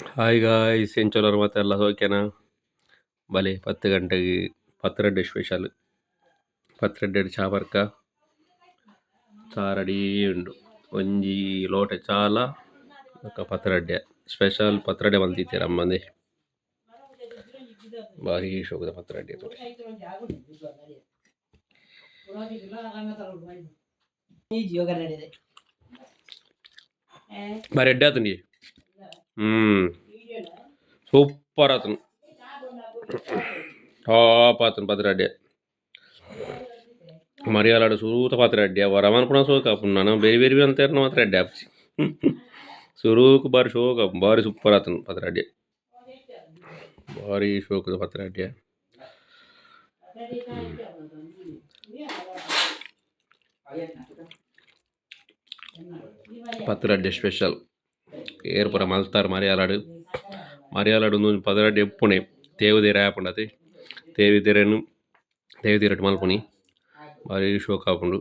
Hi guys, ಎಂಚ ಉಲ್ಲರ್ ಮಾತೆರ್ಲ ಸೌಖ್ಯನ? ಬಲೆ 10 ಗಂಟೆಗ್ ಪತ್ರಡ್ಡೆ ಸ್ಪೆಷಲ್. ಪತ್ರಡ್ಡೆಡ್ ಚಾ ಪರ್ಕ. ಚಾ ರೆಡಿ ಉಂಡು. ಒಂಜಿ ಲೋಟೆ ಚಾಲ ಬೊಕ ಪತ್ರಡ್ಡೆ ಸ್ಪೆಷಲ್ ಪತ್ರಡ್ಡೆ ಮಲ್ತಿತ್ತೆರ್ ಅಮ್ಮನೆ. ಬಾರಿ ಶೋಕುದ ಪತ್ರಡ್ಡೆ ತೂಲೆ. ಬಾರಿ ಎಡ್ಡೆ ಆತುಂಡು ಸೂಪರ್ ಆತುಂಡು. ಟಾಪ್ ಆತುಂಡು ಪತ್ರಡ್ಡೆ. ಮರಿಯಾಲಡ್ ಸುರೂತ ಪತ್ರಡ್ಡೆ ಒರ ಮನ್ಪುನ ಶೋಕು ಆಪುಂಡು ನನ ಬೆರಿ ಬೆರಿ ಮಂತೆರ್ನ ಮಾತ್ರ ಎಡ್ಡೆ ಆಪುಜಿ. ಸುರೂಕು ಬಾರಿ ಶೋಕು ಆಪುಂಡು ಬಾರಿ ಸೂಪರ್ ಆತುಂಡು ಪತ್ರಡ್ಡೆ. ಬಾರಿ ಶೋಕುದ ಪತ್ರಡ್ಡೆ. ಪತ್ರಡ್ಡೆ ಸ್ಪೆಷಲ್. ಏರ್ ಪೂರ ಮಲ್ತಾರ್ ಮರಿಯಾಲಡ್. ಮರಿಯಾಲಡ್ ಉಂದೊಂಜಿ ಪತ್ರಡ್ಡೆ ಇಪ್ಪುನೆ ತೇವುದಿರೆ ಆಪುಂಡು ಅತೆ. ತೇವುದಿರೆನ್ ತೇವುದಿರೆಟ್ ಮಲ್ಪುನಿ. ಬಾರಿ ಶೋಕು ಆಪುಂಡು.